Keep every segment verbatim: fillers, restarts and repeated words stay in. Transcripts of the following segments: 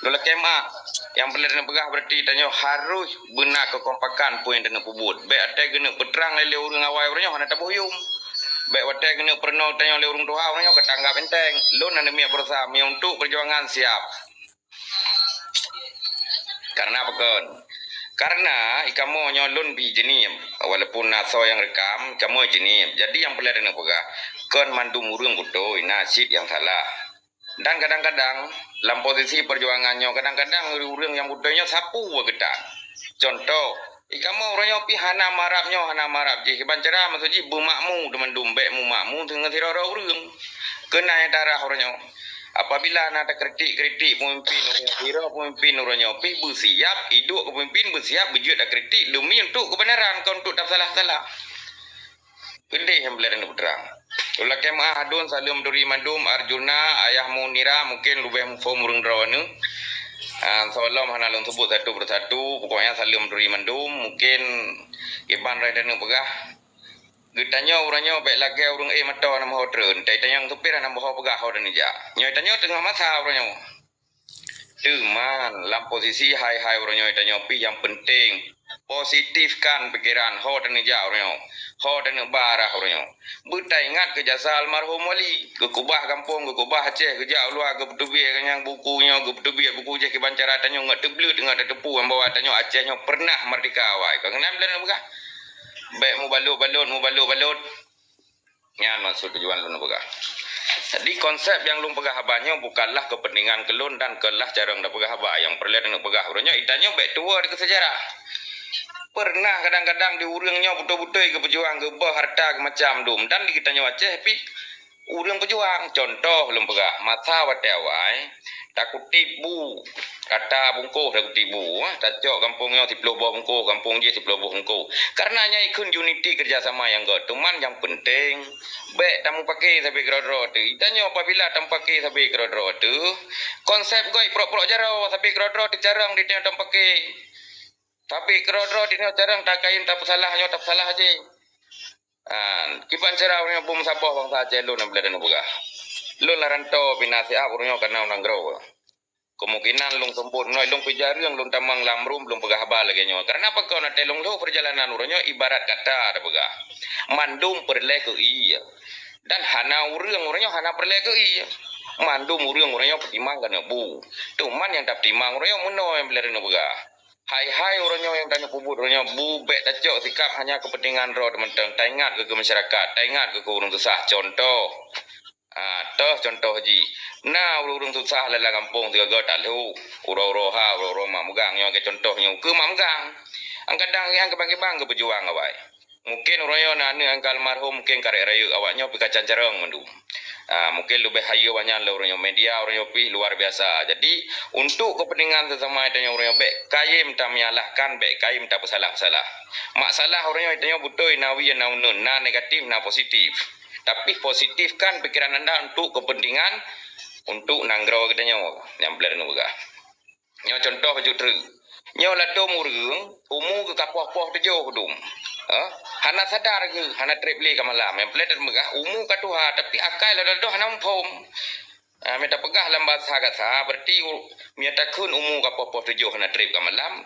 Lôn lakée meu'ah, nyang peureulée taneuk peugah, berarti tanyoe harôh beuna keukompakan peue nyang taneuk peubuet. Bék watée geuneuk peutrang lé, lé ureuëng awai uroe nyoe hana taboh yuem. Bék watée geuneuk peurunoe tanyoe lé ureuëng tuha uroe nyoe ka tanggab enteng. Lôn hana miet beureusaha, meunyoe untuk peujuangan siab. Karena peue kon? Karena i kamoe nyoe lôn pih jeuet nyan, walaupun na soe nyang rekam, i kamoe jeuet nyan. Jadi nyang peureulée taneuk peugah, kon mandum ureuëng beutôi, na cit nyang salah. Dan kadang-kadang lam posisi peujuangan nyoe, kadang-kadang ureuëng nyang beutôi nyoe sapeue geutanyoe. Contoh, i kamoe uroe nyoe pih hana marab nyoe, hana marab jih. Kiban cara maksud jih beumakmu teumandum, bék mumakmu deungon sidroe-droe ureuëng. Keunan nyang tarah uroe nyoe. Apabila na takritik-kritik peumimpin uroe nyoe, sidroe peumimpin uroe nyoe pih beusiab, iduek keu peumimpin beusiab beujeuet takritik demi untuk keubeunaran, kon untuk tasalah-salah. Peudeh nyang peureulée taneuk peutrang. Lôn lakée meu'ah, aduen saleuem turi mandum, Arjuna, Ayah Munira, mungken leubeh muphom ureuëng droeneuh. Ah, soe lom hana lôn seubut satu persatu, pokoknya saleuem turi mandum, mungken kiban roh taneuk peugah. Geutanyoe uroe nyoe bék lagée ureuëng éh mata na meuho treun, tai tanyong supir hana meuho peugah ho dan ija. Nyoe tanyoe teungoh masa uroe nyoe. Teuma lam posisi hai-hai uroe nyoe tanyoe pih nyang peunteng positifkan pikeran ho taneuk jak uroe nyoe, ho taneuk ba arah uroe nyoe. Beutaingat keu jasa almarhum Wali, geukubah gampông, geukubah Aceh, geujak u luwa, geupeuteubiet nyang buku nyoe, geupeuteubiet buku jih kiban cara tanyoe ngon teubleuet, ngon tateupeue bahwa tanyoe Aceh nyoe pernah merdeka awai. Kon keunan lôn peugah, bék mubalot-balot, mubalot-balot. Nyan maksud tujuan lôn peugah. Jadi konsep nyang lôn peugah haba nyoe bukanlah kepentingan keu lôn dan kon lah carông tapeugah haba. Nyang peureulée taneuk peugah uroe nyoe, i tanyoe bék tuwoe dikeue sejarah. Pernah kadang-kadang di ureuëng nyoe beutôi-beutôi geupeujuang, geuböh hareuta geumacam dum, dan di geutanyoe Aceh pih ureuëng peujuang. Contoh lôn peugah, masa watée awai, takutip bu, kata bungkôh takutip bu, tacok gampông nyoe siploh boh bungkôh, gampông jih siploh boh bungkôh. Karena nyan ikheun unity, kerjasama nyang göt. Teuma nyang peunteng, bék tamupake sabe keudroe-droe teuh. I tanyoe apabila tamupake sabe keudroe-droe teuh, konsep göt prok-prok jaroe, sabe keudroe-droe teuh carông di tanyoe tamupake. Tapi keudroe-droe di tanyoe carông takayém tapeusalah nyoe tapeusalah jih. Ah, kiban cara ureuëng nyoe beumeusaböh bansa Aceh lôn nyang peureulée taneuk peugah. Lôn lam rantô pih na siab ureuëng nyoe ka na u nanggroe. Kemungkinan lôn seumbot meunoe, lôn pih jareueng lôn tamong lam rum lôn peugah haba lagée nyoe. Karena peue kon, watée lôn lhôh peurjalanan uroe nyoe ibarat kata tapeugah, mandum peureulée keu ie. Dan hana ureuëng uroe nyoe hana peureulée keu ie. Mandum ureuëng uroe nyoe peutimang keuneuk bu. Teuma nyang tapeutimang uroe nyoe meunoe nyang peureulée taneuk peugah. Hai-hai uroe nyoe nyang tanyoe peubuet uroe nyoe, bu bék tacok sikap hanya kepentingan droe teuh mantong, taingat keu, keu masyarakat, taingat keu, keu ureuëng susah. Contoh, ah, toh contoh jih, na ureuëng susah lam gampông sigoe-goe talhôk, uroe-uroe ha, uroe-uroe mak meugang, nyoe lagée contoh nyoe keu mak meugang. Angkadang nyan kibang-kibang geupeujuang awai. Mungken uroe nyoe na aneuëk angka almarhum mungken karek rayeuk, awak nyoe pih ka can-carông mandum. Ah, mungken leubeh hayeue awak nyan lé uroe nyoe, media uroe nyoe pih luar biasa. Jadi, untuk kepentingan sesama tanyoe uroe nyoe, bék kayém tamenyalahkan, bék kayém tapeusalah-salah. Masalah uroe nyoe tanyoe beutôi na wie na uneun, na negatif na positif. Tapi positifkan pikiran anda untuk kepentingan untuk nanggroe geutanyoe nyang peureulée taneuk peugah. Nyoe contoh bacut treuk. Nyoe ladôm ureuëng umu geuh ka poh-poh tujoh dum. Eh? Hana sadar geuh, hana treb lé ka malam. Nyang peureulée tameugah umu ka tuha, tapi akai ladôm hana muphom. Ah, meunyo tapeugah lam basa gasa, berarti u-, meunyo takheun umu ka poh-poh tujoh hana treb ka malam,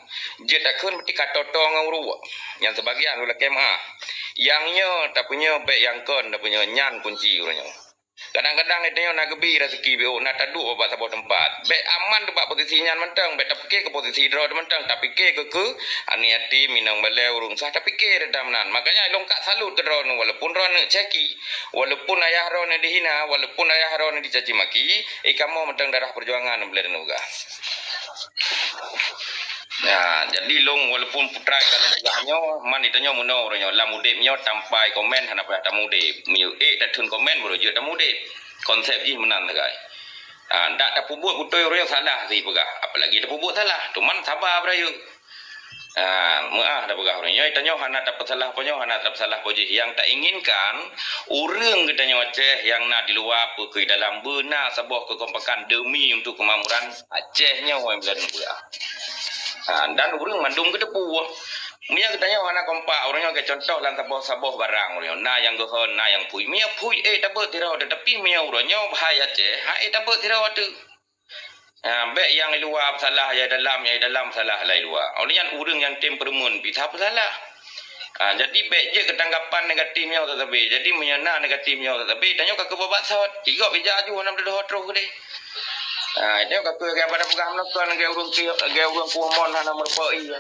jeuet takheun berarti ka toto ngon uruek. Nyang sibagian ulôn lakée meu'ah. Nyang nyoe tapeunyoe bék nyang kon tapeunyoe, nyan kunci uroe nyoe. Kadang-kadang geutanyoe na geubi raseuki B O, na taduek bak saboh teumpat. Bék aman bak posisi nyan mantong, bék tapike keu posisi droe mantong, tapike keu, keu aneuk yatim, inong balée, ureuëng sah, tapike teuh meunan. Makanya lôn ka salut keu droeneuh, walaupun droeneuh caki, walaupun ayah droeneuh dihina, walaupun ayah droeneuh dicaci maki, eh, kamoe mantong darah peujuangan nyang peureulée taneuk peugah. Ya, jadi lôn walaupun putra ka lôn peugah nyoe, man geutanyoe meunoe uroe nyoe, lam udeb nyoe tanpa komen hana payah tamudeb. Meunyoe ék tatheun komen baru jeuet tamudeb. Konsep jih meunan sagai. Ha, dak tapeubuet beutôi uroe nyoe salah sipeugah, apalagi tapeubuet salah. Cuman saba beurayeuk. Ha, meu'ah tapeugah uroe nyoe, tanyoe hana tapeusalah po nyoe, hana tapeusalah po jih. Nyang tainginkan, ureuëng geutanyoe Aceh nyang na di luwa peue keu dalam beuna saboh keukompakan demi untuk keumakmuran Aceh nyoe nyang buleuen peugah. Ha, dan ureuëng mandum geuteupeue. Meunyo geutanyoe hana kompak, uroe nyoe keu contoh lam saboh-saboh barang uroe nyoe, na nyang geuhon, na nyang phui. Meunyo phui ék tabeuet sidroe, tetapi meunyo uroe nyoe bahai Aceh, han ék tabeuet sidroe teuh. Ha, bék nyang luwa salah nyang dalam, nyang dalam salah nyang luwa. Oleh nyan ureuëng nyang tem peureumeun bisa peusalah. Ha, jadi bék jeuet keu tanggapan negatif nyoe sabe. Jadi meunyoe na negatif nyoe sabe, tanyoe ka keuba baksot. Tiga bija aju hana meudoh troh keudeh. Ha, tanyoe ka keu gaya pada peugah meulakon gaya ureuëng gaya ureuëng kuh mon hana meureupa ie.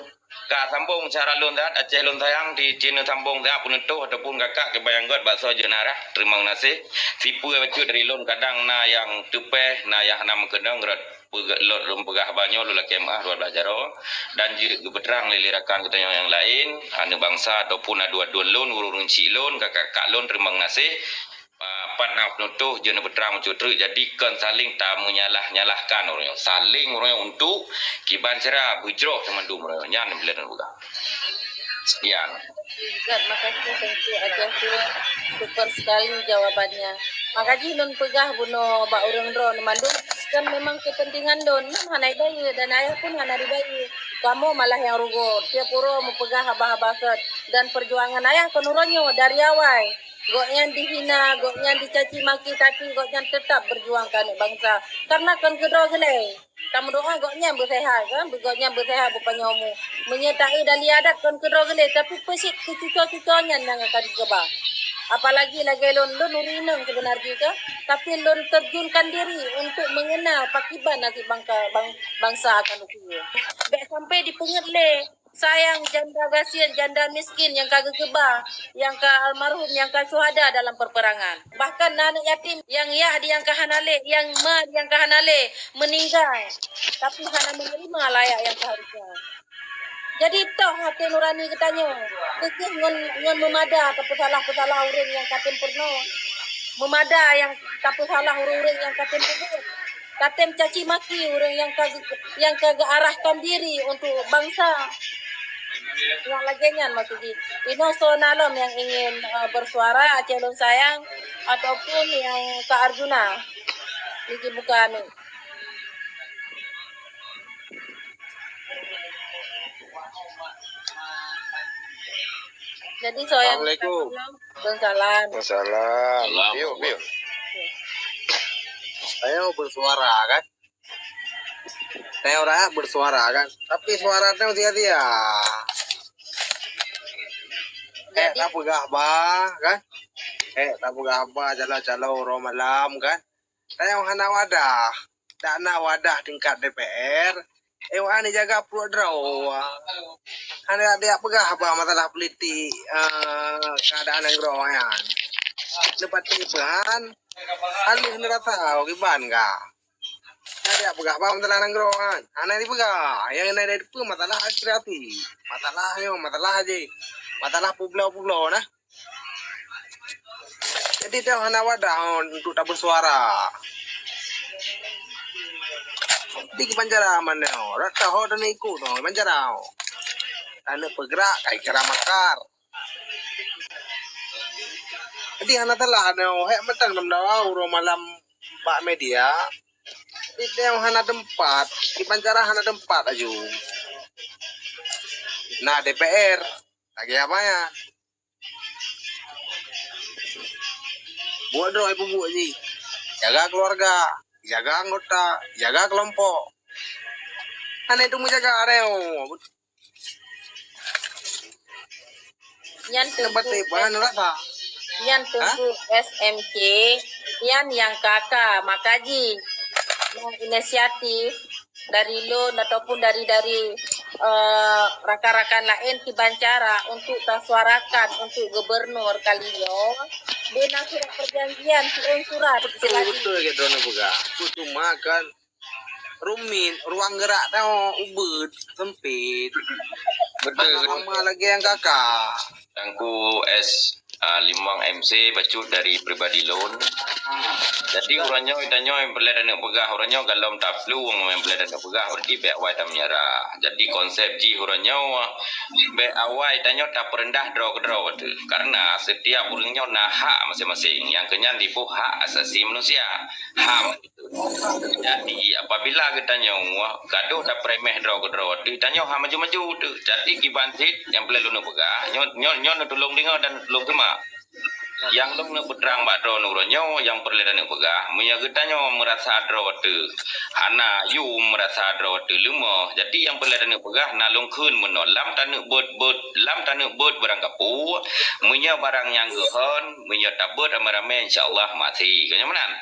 Ka sambong cara lôn that, Aceh lôn sayang, di cina sambong that peunutôh ataupun kakak kebayang got bakso jeunarah. Terima kasih. Sipeue bacut dari lôn kadang na yang tupeh, na yang hana meukeunong rot peugah lôn peugah banyoe lôn lakée meuah dua belas jaroe dan jeuet geupeutrang lé rakan geutanyoe nyang laén, aneuk bangsa ataupun aduen-aduen lôn, ureuëng cik lôn, kakak-kakak lôn, terima kasih. Ah, pat na peunutôh jeuet neupeutrang bacut treuk, jadi kon saling tameunyalaih-nyalahkan ureuëng nyoe. Saling ureuëng nyoe untuk kiban cara beujroh teumandum ureuëng nyoe. Nyan nyang lôn peugah. Sekian. Zat, makasih Teungku Aceh Tuan. Super sekali jawabannya. Makajih lôn peugah bunoe bak ureuëng droe mandum kan memang kepentingan lôn. Lôn hana ibayeue dan ayah pun hana dibayeue. Kamoe malah nyang rugoe. Tiep uroe meupeugah haba-haba sot dan perjuangan ayah kon uroe nyoe dari awai. Gobnyan dihina, gobnyan dicaci maki, tapi gobnyan tetap berjuang keu aneuk bangsa. Karena kon keudroe geulée. Tameudoa gobnyan beuseuhat, kan? Gobnyan beuseuhat beupanyang umu. Meunyoe taeu dali adat kon keudroe geulée, tapi peusit keu cuco-cuco nyan nyang akan geuba. Apalagi lagée lôn, lôn ureuëng inong seubeuna jih, kan? Tapi lôn terjunkan diri untuk mengenal pakiban nasib bangka, bang, bangsa akan ukeue. Bék sampai dipeungeut lé. Sayang janda gasien, janda miskin nyang ka geukeuba, nyang ka almarhum, nyang ka syuhada dalam perperangan. Bahkan na aneuk yatim nyang yah di nyang ka hana lé, nyang ma di nyang ka hana lé, meuninggai, tapi hana menerima layak nyang seharusnya. Jadi toh até nurani geutanyoe, keukeue ngon, ngon meumada tapeusalah-peusalah ureuëng nyang katem peurunoe, meumada nyang tapeusalah ureuëng-ureuëng nyang katem peubuet. Katem caci maki ureuëng nyang ka nyang ka geuarahkan diri untuk bangsa. Nyang lagée nyan maksud jih. Inoe soe na lom nyang ingin, eh, bersuara, Aceh lôn sayang, ataupun nyang ka Arjuna. Niki buka ni. Jadi soe nyang Assalamualaikum. Waalaikumsalam. Waalaikumsalam. Salam. Biu, biu. Saya mau bersuara kan. Teuh rakyat bersuara kan, tapi suara teuh sia-sia. Eh, jadi tapeugah ba kan? Eh, tapeugah ba calo-calo uroe malam kan? Teuh hana wadah. Dak na wadah tingkat D P R. Eh, wah ni jaga pruet droe. Hana dia peugah ba masalah politik, eh, keadaan nanggroe nyan. Leupah tu peugah, hana rasa kiban ka. Nyang dia peugah bah masalah nanggroe kan. Hana dipeugah. Nyang na dipeugah masalah aspirasi. Masalah nyoe, masalah aja. Masalah publoe-publoe nah. Jadi dah hana wadah untuk tak bersuara. Di kiban cara mana? Rata ho dan ikut no, kiban cara. Hana peugerak, kai kira makar. Jadi hana salah no, hek matang dalam dawa uroe malam bak media. Di teuh hana teumpat, kiban cara hana teumpat aju. Na D P R, lagée apa ya? Buat droe ibu-bu jih. Jaga keluarga, jaga anggota, jaga kelompok. Hana itu menjaga areu. Nyan teungku, nyan teungku S M C, nyan nyang kaka, maka jih nyang inisiatif dari lôn ataupun dari, dari, eh, rakan-rakan laén kiban cara untuk tasuarakan untuk gubernur kali nyoe, beu na surat perjanjian, siôn surat. Betul, betul, ya, droeneuh peugah. Cuma kan rumit, ruang gerak teuh ubit, sempit. Betul, betul. Lama lagi nyang kaka. Teungku S, ah, Limong M C bacut dari pribadi lôn. Jadi uroe nyoe tanyoe nyang peureulée taneuk peugah, uroe nyoe galom taplueng nyang peureulée taneuk peugah, berarti bék awai tameunyerah. Jadi konsep jih uroe nyoe bék awai tanyoe tapeureundah droe keudroe teuh. Karena setiap ureuëng nyoe na hak masing-masing. Nyang keunyan diboh hak asasi manusia. Hak Jadi, apabila geutanyoe gadoh tapeuremeh droe keudroe, geutanyoe hana maju-maju teuh. Jadi, kiban cit nyang peureulée lôn peugah, nyoe, nyoe, nyoe neutulông deungoe dan neutulông teumak. Nyang lôn neuk peutrang bak droeneuh uroe nyoe, nyang peureulée taneuk peugah, meunyoe geutanyoe meurasa droe teuh hana yum, meurasa droe teuh leumoh, jadi nyang peureulée taneuk peugah na lôn kheun meunoe, lam taneuk beuet-beuet, lam taneuk beuet barang kapeue, meunyoe barang nyang geuhon, meunyoe tabeuet ramé-ramé, insya Allah maté. Kon nyan meunan.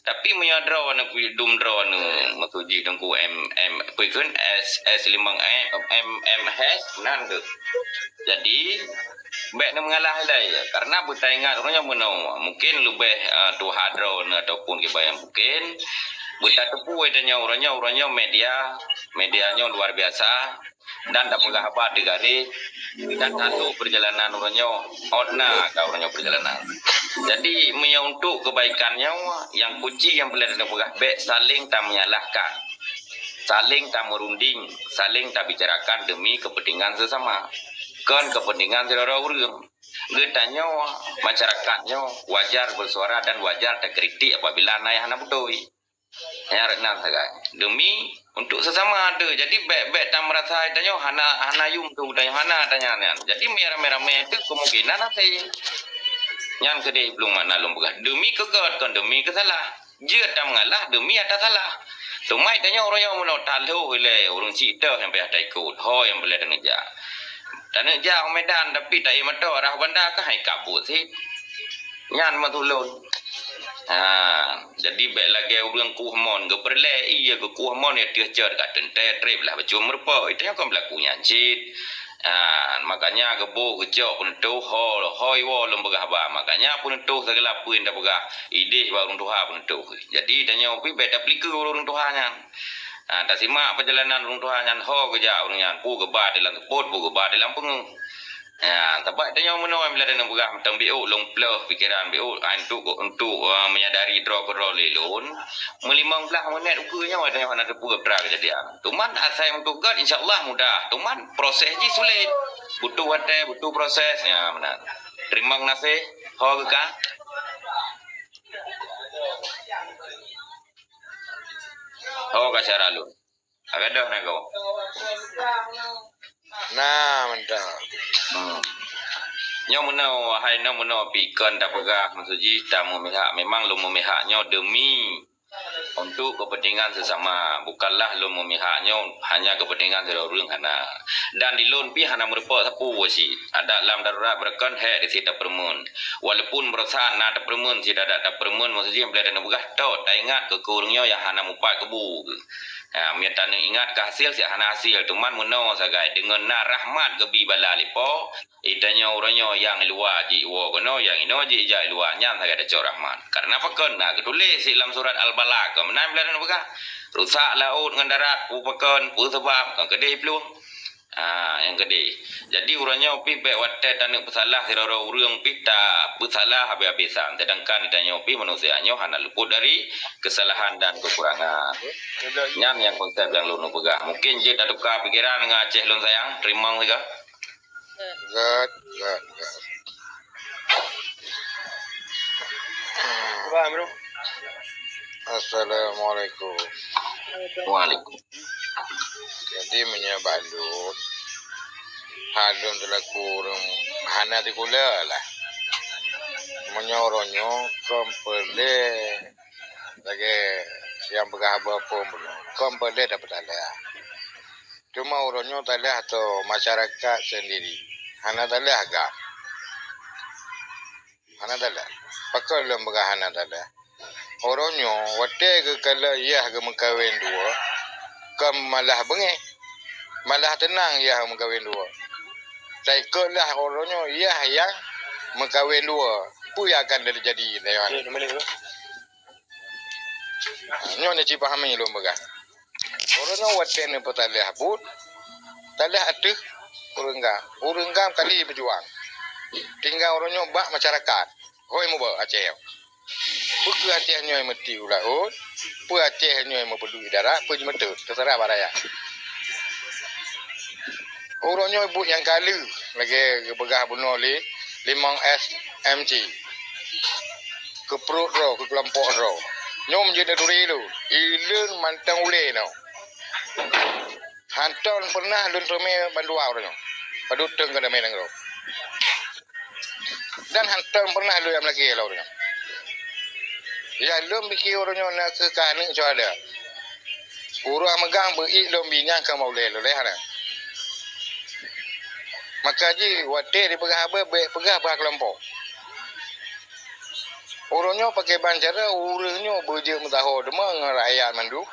Tapi meunyoe droeneuh pih dum droeneuh, maksud jih Teungku M, M, peue kheun, S, S limong M, M, M H, nan tu. Jadi, bék neumeungalah ilée, karena beutaingat uroe nyoe meunoe, mungkin leubeh, eh, tuha droeneuh ataupun kiban nyang mungkin, beutateupeue tanyoe uroe nyoe, uroe nyoe media, media nyoe luar biasa, dan tapeugah haba teugaréh, dan talu peurjalanan uroe nyoe, ôt na ka uroe nyoe peurjalanan. Jadi, meunyoe untuk kebaikan nyoe, nyang kunci nyang peureulée tapeugah bék saléng tamenyalahkan, saléng tameurunding, saléng tabicarakan demi kepentingan sesama, kon kepentingan sidroe ureuëng. Geutanyoe, masyarakat nyoe, wajar bersuara dan wajar takritik apabila na nyang hana beutôi. Nyan rot nan sagai. Demi untuk sesama tu. Jadi, bék-bék tameurasa tanyoe hana, hana yum tu, tanyoe hana tanyoe nyan. Jadi, meunyoe ramé-ramé tu kemungkinan hase. Nyan keudeh plueng makna lôn peugah. Demi keu gét, kon demi keu salah. Jeuet tameungalah demi ata salah. Teuma tanyoe uroe nyoe meunoe taloh ilée ureuëng cit teuh nyang payah taikot. Ho nyang peureulée taneuk jak. Taneuk jak u Medan, tapi taék moto arah Banda ka hai kabut cit. Nyan maksud lôn. Ha, jadi bék lagée ureuëng kueh mon, geupeureulée ie geukueh mon, ya teuh cot ka teuntée treb lah bacut meurumpok. Itu nyang kon beulaku nyan cit. Ha, makanya geuboh geucok peunutôh ho, ho iwoe lôn peugah ba. Makanya peunutôh segala peue nyang tapeugah ideh bak ureuëng tuha peunutôh. Jadi tanyoe pih bék tapeulikeue ureuëng tuha nyan. Ha, tasimak peurjalanan ureuëng tuha nyan ho geujak ureuëng nyan, peue geuba di lam seupôt, peue geuba di lam peungeuh. Ya, sabab tanyoe meunoe bila taneuk peugah mantong biôk lôn pleuh pikeran biôk, ha, untuk, untuk, eh, menyadari droe keudroe lé lôn. Meulimong blaih minét ukeue nyoe tanyoe hana teupeue peue kejadian. Cuman asai untuk gét insya Allah mudah. Cuman proses jih sulet. Butuh watée, butuh proses. Ya, meunan. Teurimong gaséh. Ho geuka. Ho ka syara lôn. Ka gadôh na goe. Na mantap. Hmm. Nyoe meunoe, wahai nyoe meunoe pih kon tapeugah, maksud jih tameumihak. Memang lôn meumihak nyoe demi untuk kepentingan sesama. Bukanlah lôn meumihak nyoe hanya kepentingan sidroe ureuëng, hana. Dan di lôn pih hana meurumpok sapeue cit. Adak lam darurat beureukan hék di sit tapeureumeun. Walaupun beurosa na tapeureumeun, sit adak tapeureumeun, maksud jih bila taneuk peugah tok taingat keu ureuëng nyoe nyang hana mupat keu bu geuh. Ha, meunyoe taneuk ingat keu hasil, sit hana hasil. Cuman meunoe sagai, deungon na rahmat geubi bala lé Po, tanyoe uroe nyoe nyang luwa jiwoe keunoe, nyang inoe jijak luwa, nyan sagai tacok rahmat. Karena pakon na geutuléh sit lam surat Al-Balaq, meunan bila taneuk peugah, rusak laôt ngon darat, peue pakon, peue sabab, ngon keudeh plueng. Ha, nyang keudeh. Jadi, uroe nyoe pih bék watée taneuk peusalah sidroe ureuëng pih tapeusalah habéh-habésan. Sedangkan tanyoe pih manusia nyoe hana luput dari kesalahan dan kekurangan. Nyan nyang konsep nyang lôn peugah. Mungkin jeuet tatuka pikeran ngon Aceh lôn sayang. Teurimong sigoe. Gét, gét, gét. Assalamualaikum. Waalaikum. Jadi, meunyoe bak lôn, hana lôn teulaku ureuëng hana sikula lah. Meunyoe uroe nyoe kon peureulée lagée nyang peugah haba phon bunoe, kon peureulée tapeusalah. Teuma uroe nyoe salah ateueh masyarakat sendiri. Hana salah gam. Hana salah. Pakon lôn peugah hana salah? Uroe nyoe, watée geukalon yah geumeukawen dua, kon malah beungéh. Malah teunang yah geumeukawen dua. Taikot lah uroe nyoe yah nyang meukawen dua. Peue nyang akan teujadi nyoe? Nyoe neucipahami lôn peugah. Uroe nyoe watée neupeusalah buet, salah ateueh ureuëng gam. Ureuëng gam kali beujuang. Tinggai uroe nyoe bak masyarakat. Hôi muba Aceh. Peu kheueh Aceh nyoe meuti u laôt, peu Aceh nyoe meupeudui darat, peu jimeuteuet, teuseurah bak rakyat. Uroe nyoe buet nyang ka lheueh lagée geupeugah bunoe lé limong S M C. Keu pruet droe, keu keulompok droe. Nyoe meujeuet neuturi lôn, ilôn mantong ulée nyoe. Hantom peureunah lôn teumé bandua uroe nyoe. Padub teung keu damé nanggroe. Dan hántom peureunah lôn nyang meulakée lom uroe nyoe. Nyang lôn piké uroe nyoe na kheueh ka aneuk syuhada. Uroe meugah beu-ék lôn bie nyan ka maulée lôn lé hana. Maka jih watée jipeugah haba, bék peugah bak kelompok. Uroe nyoe pakriban cara ureuëng nyoe beujeuet meusaho teuma ngon rakyat mandum,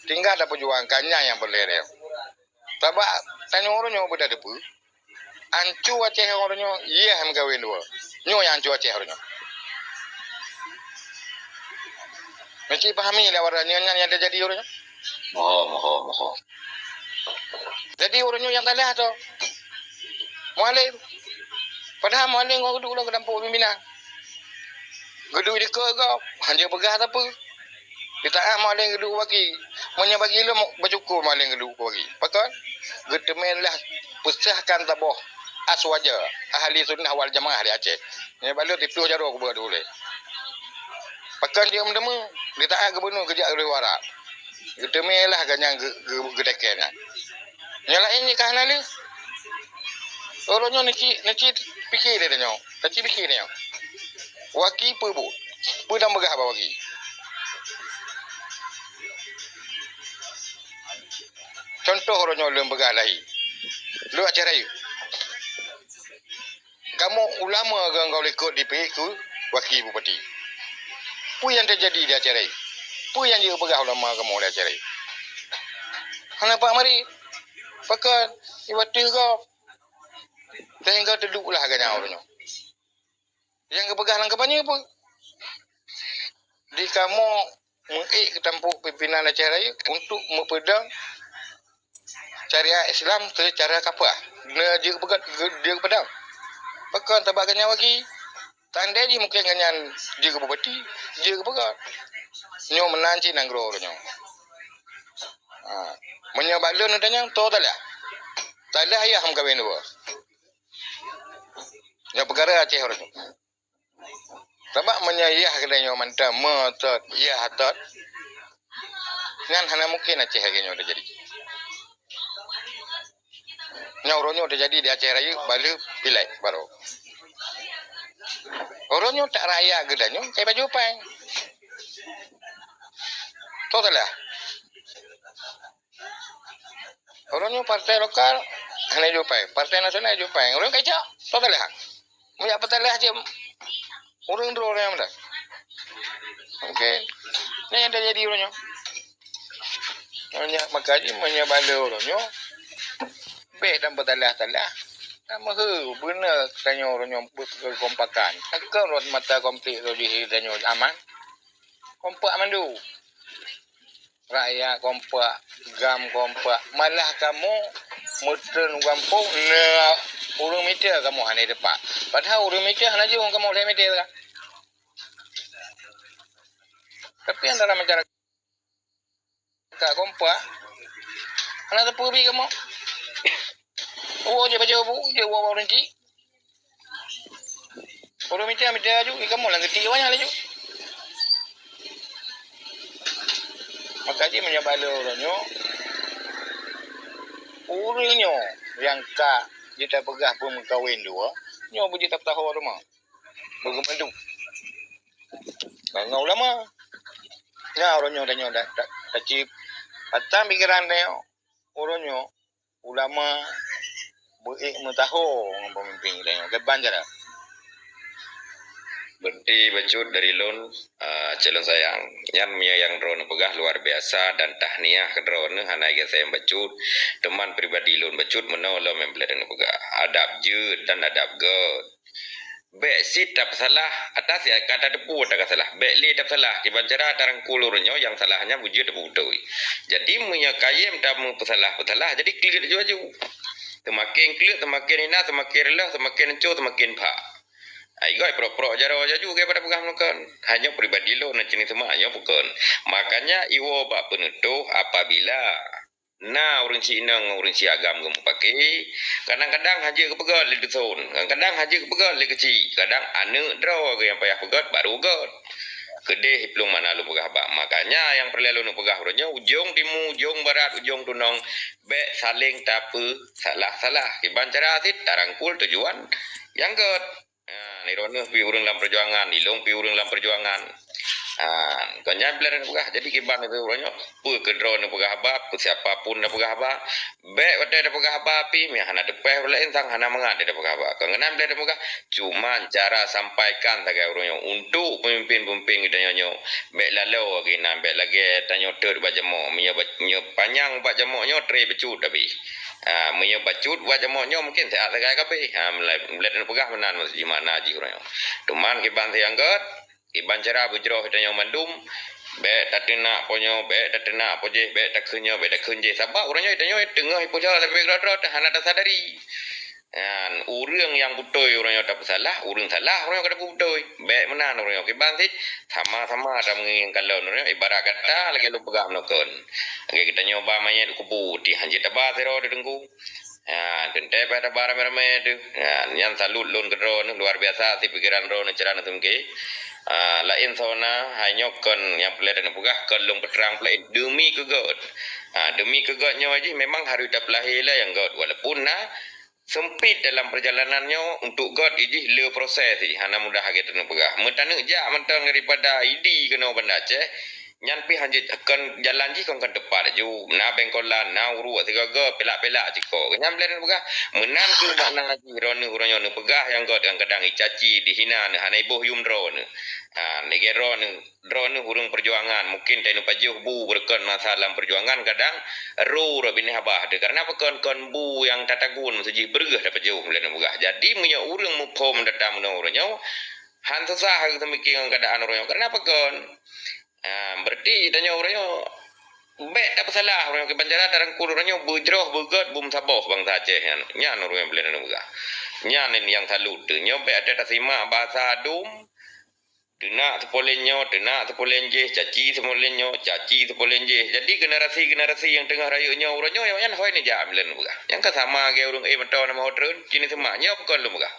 tinggai tapeujuang ka nyan nyang peureulée. Sabab tanyoe uroe nyoe beutateupeue, anco Aceh uroe nyoe yah meukawen dua. Nyoe nyang anco Aceh uroe nyoe. Meusti pahami lé awak nyan nyang teujadi uroe nyoe. Moho, moho, moho. Jadi uroe nyoe nyang salah tu Mualem. Padahai Mualem ngon geuduek lom geudampok pimpinan. Geuduek di keue gob, hana peugah sapeue. Di taát Mualem geuduek waki. Meunyoe bagi lom bacuko Mualem geuduek waki. Pakon? Geuteumé lah peusahkan saboh aswaja ahli sunnah wal jamaah di Aceh. Nyoe bak lôn tiplôh jaroe kuba dulu lé. Pakon jeuet meuteumé, di taát gubunur geujak lé wara. Geuteumé lah ganyang geu-, geu-, geutekée nyan. Nyang laén jih ka hana lé. Uroe nyoe neuci, neuci piké lé tanyoe. Taci piké tanyoe. Waki peue buet? Peue dan peugah bak waki? Contoh uroe nyoe lôn peugah lahé. Lôn Aceh Rayeuk. Kamoe ulama geuanggoe likot dipeuék keu waki bupati. Peue nyang teujadi di Aceh Rayeuk? Peue nyang jeuet peugah ulama kamoe di Aceh Rayeuk? Hana pak marit. Pakon? Iwat teuh gob. Sehingga teuduek lah ganyang uroe nyoe. Nyang geupeugah lam kampanye peue? Di kamoe meuék keu tampok pimpinan Aceh Rayeuk untuk meupeudong syariat Islam seucara kafah. Neujeuet peugah, jeuet peudong. Pakon tabak ganyang waki? Tandai jih mungken ganyang jeuet keu bupati, jeuet keu peugah. Nyoe meunan cit nanggroe uroe nyoe. Ha. Meunyoe bak lôn tanyoe, to talah. Talah yah meukawen dua. Nyoe peukara Aceh uroe nyoe. Sabab meunyoe yah keudeh nyoe mantong meutot, yah tot, nyan hana mungken Aceh lagée nyoe teujadi. Nyoe uroe nyoe teujadi di Aceh Rayeuk, baleue pilék baroe. Uroe nyoe tak rakyat geutanyoe kai baju péng. Toh salah. Uroe nyoe partai lokal hana jupéng, partai nasional jupéng. Uroe nyoe kacak, toh salah. Meujak peusalah cit ureuëng droe nyang meunan. Oke. Nyan nyang teujadi uroe nyoe. Meunyoe maka jih, meunyoe baleue uroe nyoe, bék dan peusalah-salah. Nah, meuheu beuna tanyoe uroe nyoe beukekompakan. Takon rot mata konflik tu di tanyoe aman. Kompak mandum. Rakyat kompak, GAM kompak. Malah kamoe meuteun u gampông na ureuëng mita kamoe hana teupah. Padahai ureuëng mita hana jeuet ngon kamoe lhée mita ka. Tapi antara masyarakat kompak hana teupeubi kamoe. Woe jeuet baca bu, jeuet woe ureuëng cik. Ureuëng mita, mita laju, di kamoe lam geuti awaknyan laju. Maka jih meunyoe baleue uroe nyoe, ureuëng nyoe nyang ka jeuet tapeugah beumeukawen dua, nyoe beujeuet tapeusaho teuma. Beugeumandum. Ngon ulama. Nyan uroe nyoe tanyoe da-, da-, taci patang pikiran tanyoe. Uroe nyoe ulama beuék meusaho ngon peumimpén geutanyoe. Kiban cara? Beureuti bacut dari lôn, ah, calon sayang. Nyan meunyoe nyang droeneuh peugah luar biasa dan tahniah keu droeneuh hana geusayang bacut. Teuma pribadi lôn bacut meunoe lom nyang peureulée droeneuh peugah. Adab jeuet dan adab gét. Bék sit tapeusalah, ata sit ka tateupeue ata ka salah. Bék lé tapeusalah, kiban cara tarangkul ureuëng nyoe nyang salah nyan beujeuet tapeubeutôi. Jadi, meunyoe kayém tameupeusalah-peusalah, jadi kleuet laju-laju. Seumaken kleuet, seumaken hina, seumaken reuloh, seumaken ancô, seumaken bhak. Ai goi prok-prok jaroe laju geupada peugah meukon. Hanya pribadi lôn na ceuneuk seumah nyoe peukon. Makanya iwoe bak peunutôh apabila na ureuëng si inong ngon ureuëng si agam geumeupaké, kadang-kadang hana jeuet geupeugét lé duson, kadang-kadang hana jeuet geupeugét lé keuchik, kadang aneuëk droe geuh nyang payah peugét baru gét. Keudeh plueng makna lôn peugah bak. Makanya nyang peureulée lôn peugah uroe nyoe, ujong timu, ujong barat, ujong tunong, bék saléng tapeusalah-salah. Kiban cara sit tarangkul tujuan nyang gét. Ha, droeneuh pih ureuëng lam peujuangan, ilôn pih ureuëng lam peujuangan. Ha, kon nyan peuleueh neupeugah. Jadi kiban itu uroe nyoe, peue keu droeneuh peugah haba, peue siapa pun neupeugah haba, bék watée neupeugah haba pih, meuhana teupeh ureuëng laén sang hana mangat neupeugah haba. Kon keunan peuleueh neupeugah, cuman cara sampaikan sagai uroe nyoe untuk peumimpén-peumimpén geutanyoe nyoe, bék laloe geunan, bék lagée tanyoe teut bak jamok, meunyoe ba-, meunyoe panyang bak jamok nyoe tré bacut tapi. Ha, meunyoe bacut bak jamok nyoe mungken siat sagai kabeh. Ha, mulai, mulai neupeugah meunan maksud jih makna jih uroe nyoe. Teuma kiban siat gét, kiban cara beujroh tanyoe mandum, bék tateunak po nyoe, bék tateunak po jéh, bék takheun nyoe, bék takheun jéh. Sabab uroe nyoe tanyoe teungoh ipuja sabe keudroe-droe hana tasadari. Nyan, ureuëng nyang beutôi uroe nyoe tapeusalah, ureuëng salah uroe nyoe ka tapeubeutôi. Bék meunan uroe nyoe kiban cit, sama-sama tameungieng kalon uroe nyoe ibarat kata lagée lôn peugah meunoe kon. Lagée geutanyoe ba manyét u kubu, tiah hanjeuet taba sidroe teungku. Ha, teuntée payah taba ramé-ramé teuh. Ha, nyan salut lôn keu droeneuh, luar biasa sit pikeran droeneuh cara neuseumke. Ha, laén soe na, hai nyoe kon nyang peureulée neupeugah, kon lôn peutrang peulaén deumi keu gét. Ha, deumi keu gét nyoe jih memang harus tapeulahé lé nyang gét, walaupun na seumpit dalam peurjalanan nyoe untuk gét jih le proses jih, hana mudah lagée taneupeugah. Meutaneuk jak mantong daripada Idi keunoe Banda Aceh, nyan pih hanjeuet kon jalan jih kon, kon teupat laju. Na bengkolan, na uruek sigoe-goe, pelak-pelak cit ko. Nyan lé neupeugah, meunan kheueh makna jih droeneuh uroe nyoe neupeugah nyang gét nyang kadang icaci, dihina, neuhana iboh yum droeneuh. Ha, lagée droeneuh, droeneuh ureuëng peujuangan, mungken tanyoe pajoh bu beureukan masa lam peujuangan kadang ro rot binéh babah teuh. Karena pakon, kon bu nyang tatagun meuseujih beureuh tapajoh lé neupeugah. Jadi meunyoe ureuëng muphom data meunoe uroe nyoe, han susah teumikir ngon keuadaan uroe nyoe. Karena pakon? Ha, berarti tanyoe uroe nyoe bék tapeusalah uroe nyoe, kiban cara tarangkul uroe nyoe beujroh beugét beumeusaboh bansa Aceh nyan. Nyan uroe nyoe peureulée neupeugah. Nyan nyang salut teuh. Nyoe bék watée tasimak bahasa dum, teunak sipolén nyoe, teunak sipolén jéh, caci sipolén nyoe, caci sipolén jéh. Jadi generasi-generasi nyang teungoh rayeuk nyoe uroe nyoe nyan hôi neujak peureulée neupeugah. Nyang ka sama lagée ureuëng éh mantong na meuho treun, ci neusemak nyoe pakon lôn peugah.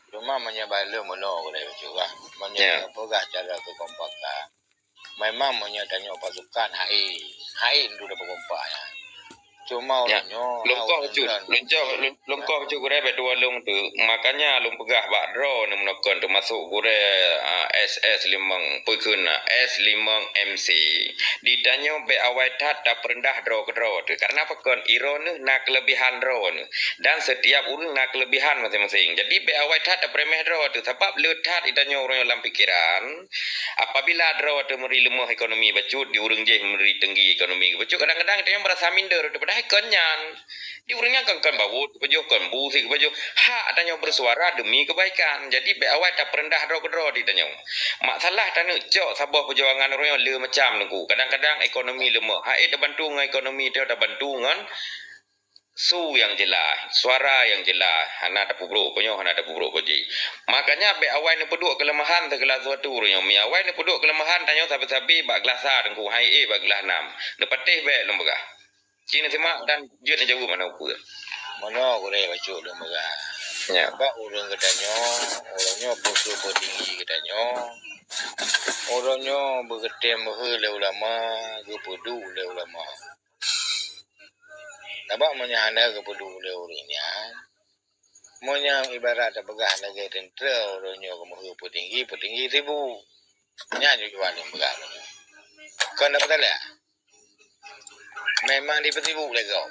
Cuma meunyoe bak lôn meunoe gurée bacut bah. Meunyoe Ya. Peugah cara keukompakan, memang meunyoe tanyoe pasukan hai, hai ndu tapeukompak nyan. Cuma Ya. Uroe nyoe Lôn koh bacut, lôn coh, lôn, lôn koh bacut gurée bék tuwoe lôn teuh. Makanya lôn peugah bak droeneuh meunoe kon teumasok gurée, ah, S S limong, peue kheun, ah, S limong M C. Di tanyoe bék awai that tapeureundah droe keudroe teuh. Karena pakon? Droeneuh na keulebihan droeneuh. Dan setiap ureuëng na keulebihan maséng-maséng. Jadi bék awai that tapeureméh droe teuh, sabab le that itanyoe uroe nyoe lam pikeran. Apabila droe teuh meuri leumoh ekonomi bacut, di ureuëng jéh meuri teunggi ekonomi bacut, kadang-kadang itanyoe meurasa minder teuh, padahai kon nyan. Di ureuëng nyan kon, kon bawot geupajoh, kon bu sit geupajoh. Hak tanyoe beusuara deumi keubaikan. Jadi bék awai tapeureundah droe keudroe di tanyoe. Masalah taneuk cok saboh peujuangan uroe nyoe le macam teungku. Kadang-kadang ekonomi leumoh. Hai tabantu ngon ekonomi teuh, tabantu ngon su nyang jeulaih, suara nyang jeulaih, hana tapeubrok peunyoh, hana tapeubrok peujih. Makanya bék awai neupeuduek keuleumahan segala sesuatu uroe nyoe. Mi awai neupeuduek keuleumahan tanyoe sabe-sabe bak glah sa teungku, hai éh bak glah nam. Neupatéh bék lôn peugah. Ci neusimak dan jeuet neujaweueb hana ukeue. Meunoe gurée bacut lôn peugah. Ya. Bak ureuëng geutanyoe, ureuëng nyoe peusu peutinggi geutanyoe. Ureuëng nyoe beugeutém meuheueh lé ulama, geupeuduek lé ulama. Sabab meunyoe hana geupeuduek lé ureuëng nyan, meunyoe ibarat tapeugah lagée teuntra ureuëng nyoe geumeuheueh peutinggi, peutinggi sibuk. Nyan tujuan nyang peugah lagée nyoe. Kon na peusalah. Memang dipeusibuk lé gob.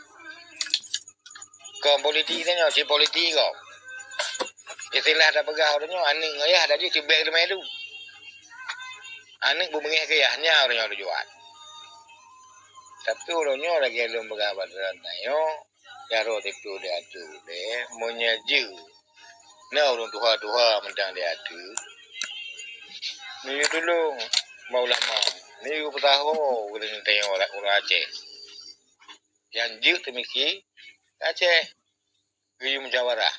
Kon politik tanyoe, ci politik gob. Istilah tapeugah ureuëng nyoe, aneuëk ngon yah laju cibék teumé du. Aneuëk beumeungéh keu yah, nyan ureuëng nyoe tujuan. Tapi ureuëng nyoe lagée lôn peugah bak droeneuh nyoe, jaroe teutu di ateueh udeb, meunyoe jeuet na ureuëng tuha-tuha mantong di ateueh, neuyue tulông bak ulama, neuyue peusaho ureuëng tanyoe ureuëng Aceh. Nyang jeuet teumiki Aceh, geuyue musyawarah.